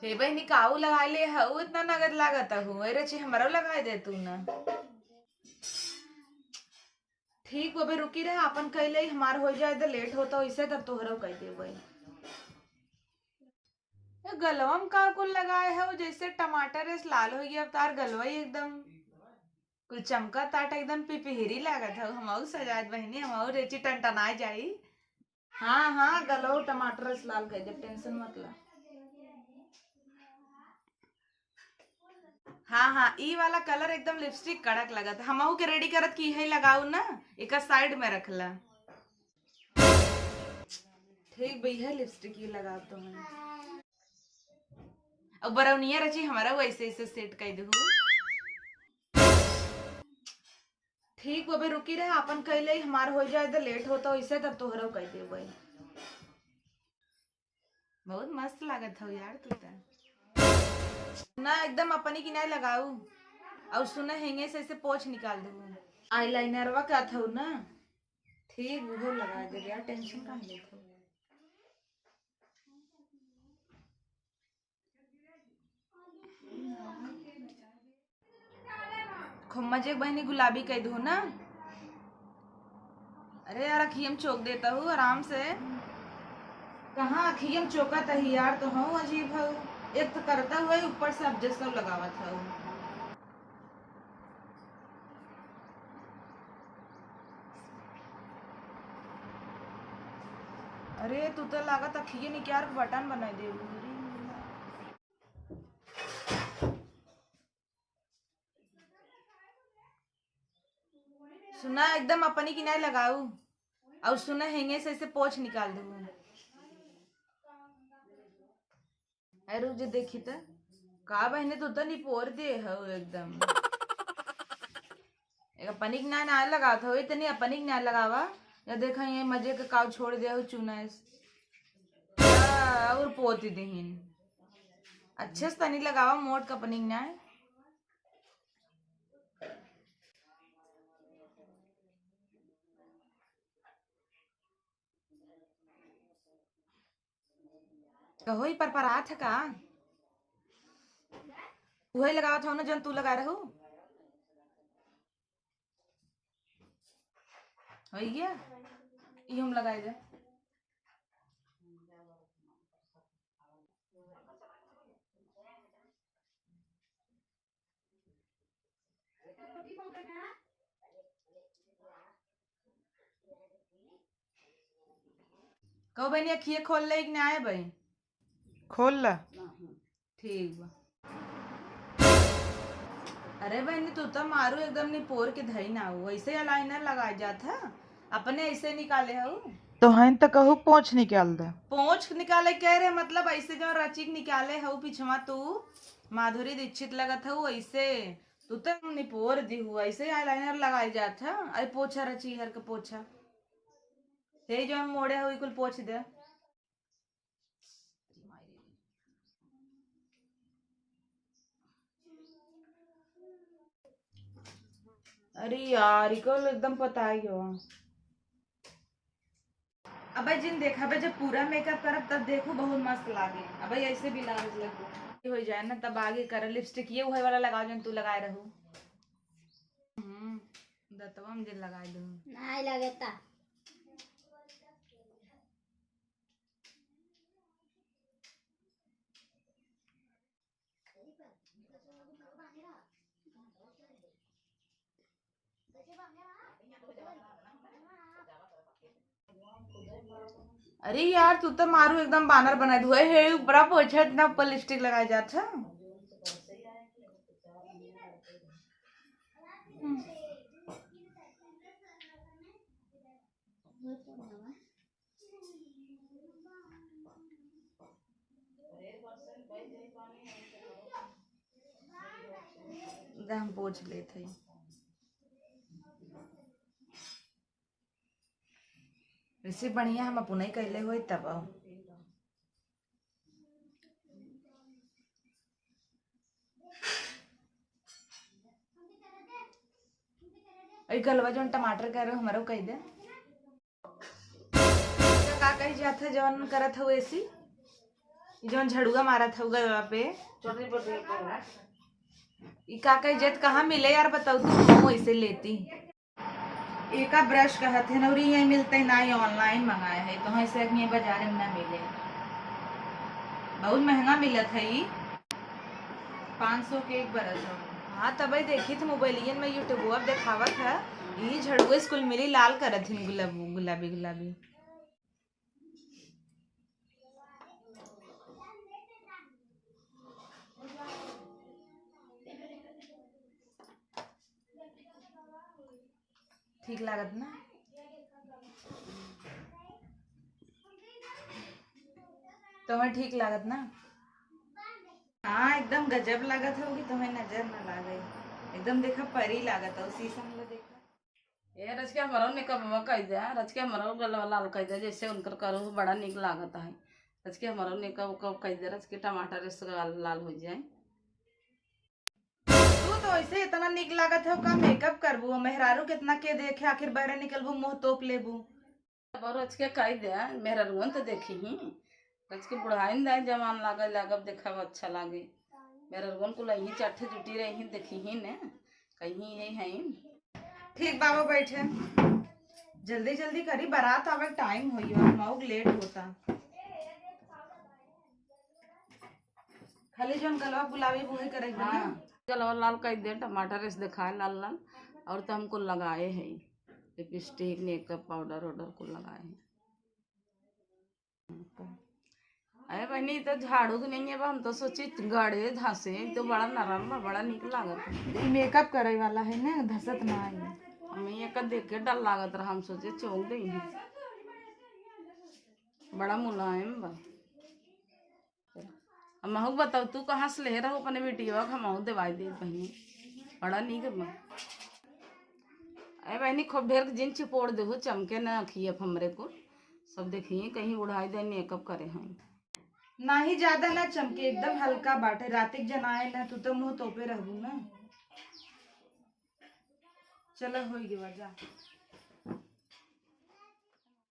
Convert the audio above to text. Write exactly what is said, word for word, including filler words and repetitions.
हे बहिनी, काऊ लगाए ले हऊ, इतना नगद लागत हऊ। ए रची, हमरो लगाए दे तू ना। ठीक बा बे, रुकी रहा, आपन कइले हमार हो जाए त लेट होता, वैसे तब तोहरो कइ देबे। ए, गलवा में का कुल लगाए हऊ, जैसे टमाटर एस लाल हो गया, अब तार गलवा ही एकदम कुल चमका ताट, एकदम पिपिहरी लागत हऊ। हमऊ सजात बहिनी, हमऊ रेची टनटनाए जाई। हाँ, हाँ, गलऊ टमाटर से लाल कइ देब, टेंशन मत ला। हाँ, हाँ, ई वाला कलर एकदम लिपस्टिक कड़क लगत। हमहू के रेडी करत कि इहे लगाऊ ना, एकर साइड में रखला। ठीक बा, इहे लिपस्टिक ही लगावत हई। अब बरौनिया रची हमारा वैसे ऐसे सेट कइ देहू। ठीक बा बे, रुकी रहा, आपन कइले हमार हो जाए त लेट होता, वैसे तब तोहरो कइ देबे। बहुत मस्त लागत हऊ यार तू त। ना, एकदम अपनी किनारे लगाऊ। और सुना, हेंगे से ऐसे पोंछ निकाल देबू। आईलाइनरवा का थऊ ना, ठीक उहो लगा दे यार, टेंशन काहे लेत हऊ? खूब मजे के बहिनी गुलाबी कइ दू ना। अरे यार, अखियम चोक देता हूँ आराम से। कहाँ अखियम चोकत ही यार, तो हूँ अजीब हूँ। एक तो करता हुआ ही ऊपर से अब जैसा लगावत हूँ। अरे तू तो लागत अखिये निकाल के बटन बनाई दे। सुना, एकदम अपनी किनारे लगाऊ। और सुना, हेंगे से ऐसे पोंछ निकाल दू। अरे रुक जे, देखी त का बहिनी, तू तो निपोर दे हो एकदम। एक अपनी किनारे ना लगावत हो, इतनी अपनी किनारे लगावा। या देखा, ये मजे के काव छोड़ दे हो चूना है। आ, और पोती देहिन। अच्छे से तनी लगावा, मोट कपनी ना है। कहो, ई परपरात है का? उहे लगावत हौ ना, जौन तू लगा रहू। होइ गया, ई हम लगाए दे। कहो बहनी, अखिए खोल ले कि ना आए भाई? खोल ला। ठीक बा। अरे बहनी, तू तो मारू एकदम निपोर के धई ना हो, ऐसे eyeliner लगाए जात है, अपने ऐसे निकाले हऊ। तो हन तो कहू पोंछ निकाल दे। पोंछ निकाले कह रहे, मतलब ऐसे जो रचिक निकाले हऊ पिछवा तू, माधुरी दीक्षित लगत हऊ ऐसे। तू तो निपोर दिहू, ऐसे eyeliner लगाए जात है। अरे पोछा रची हर के पोछा, हे जो हम मोड़े हऊ कुल पोछ दे। अरे यार, इको एकदम पता ही हो। अबे जिन देखा बे, जब पूरा makeup करब तब देखू, बहुत मस्त लागे। अबे ऐसे भी लागे लगो हो जाए ना, तब आगे कर lipstick ये वही वाला लगाओ जौन तू लगाए रहू। हम्म, दतवा में जे लगाए दू। नहीं लगता। अरे यार, तू तो मारू एकदम बानर बना दू। हे, ऊपरा पोछत ना, ऊपर lipstick लगाए जात है। दा हम पोछ लेत हई। वैसे बढ़िया हम अपने कैले होई तब आओ। अरे गलवा जौन टमाटर कह रहे हो, हमरो कह दे। का कही जात है जौन करत हो ऐसी? ई जौन झड़ुआ मारत हऊ गलवा पे, छोटी छोटी करवा। ई का कही जेत कहाँ मिले यार, बताऊ तू, हम वैसे लेती। एका ब्रश कहत है, और ये मिलते ना, ये ऑनलाइन मंगाए है, तो ऐसे ये बाजारे में ना मिले, बहुत महंगा मिलत है ई, पाँच सौ के एक ब्रश है। हाँ, तबे देखी थे मोबाइलियन में, यूट्यूब अब देखावत है, ई झड़ुए स्कूल मिली लाल करत हिन, गुलाब-, गुलाबी गुलाबी। ठीक लागत ना? तोहर ठीक लागत ना? हाँ, एकदम गजब लागत होगी, तोहर नजर ना लागे। एकदम देखा, परी लागत हो, शीशा में देखा। ए, रच के हमरो मेकअपवा कइ दे, रच के हमरो गलवा लाल कइ दे, जैसे उनकर करो, बड़ा नीक लागत है। रच के हमरो मेकअप उकअप कइ दे, रच के टमाटर से गाल लाल हो जाए। तू तो ऐसे इतना नीक लागत हो, का मेकअप करबू? मेहरारू कितना के देखे, आखिर बहरे निकलबू, मुंह तोप लेबू। अब रच के कइ दे, मेहरारुअन तो देखी ही, रच के बुढ़ाइन दाई जवान लागे, लागब देखाव अच्छा लागे। मेहरारुअन कुल यहीं चट्ठे जुटी रही, देखी ही ने, कहीं यही है। ठीक बाबू, बैठे, जल्दी जल्दी करी, बारात आवे टाइम होई, और मऊ लेट होता। खाली जौन गलवा गुलाबी बुही करे के बा ना? हाँ, गलवा लाल कइ दे, टमाटर ऐसे देखाए लाल लाल, और तो हमको लगाए है लिपस्टिक, मेकअप पाउडर वाउडर कुल लगाए है। अरे बहनी, ई तो झाड़ू के नहीं है बा, हम तो सोची गड़े धासे, ई तो बड़ा नरम बा, बड़ा नीक लागत है। ई मेकअप करे वाला है ना, धसत ना है। हम ये का देख के डर लागत रहा, हम सोचे चौंक दे, बड़ा मुलायम बा। अब महू बताओ, तू कहाँ से ले रहो अपने बेटिया का, हमहू देवाई दे बहनी, बड़ा नीक बा। अरे बहनी, खूब ढेर के जिन चिपोड़ देहु, चमके ना अखिया पे हमरे को। सब देखिए, कहीं उड़ाई दे, मेकअप करे हैं। नाही, ज्यादा ना चमके, एकदम हल्का बाटे। रात के जनाए ना, तू तो मुंह तोपे रहबू ना। चलो, होई गवा, जा।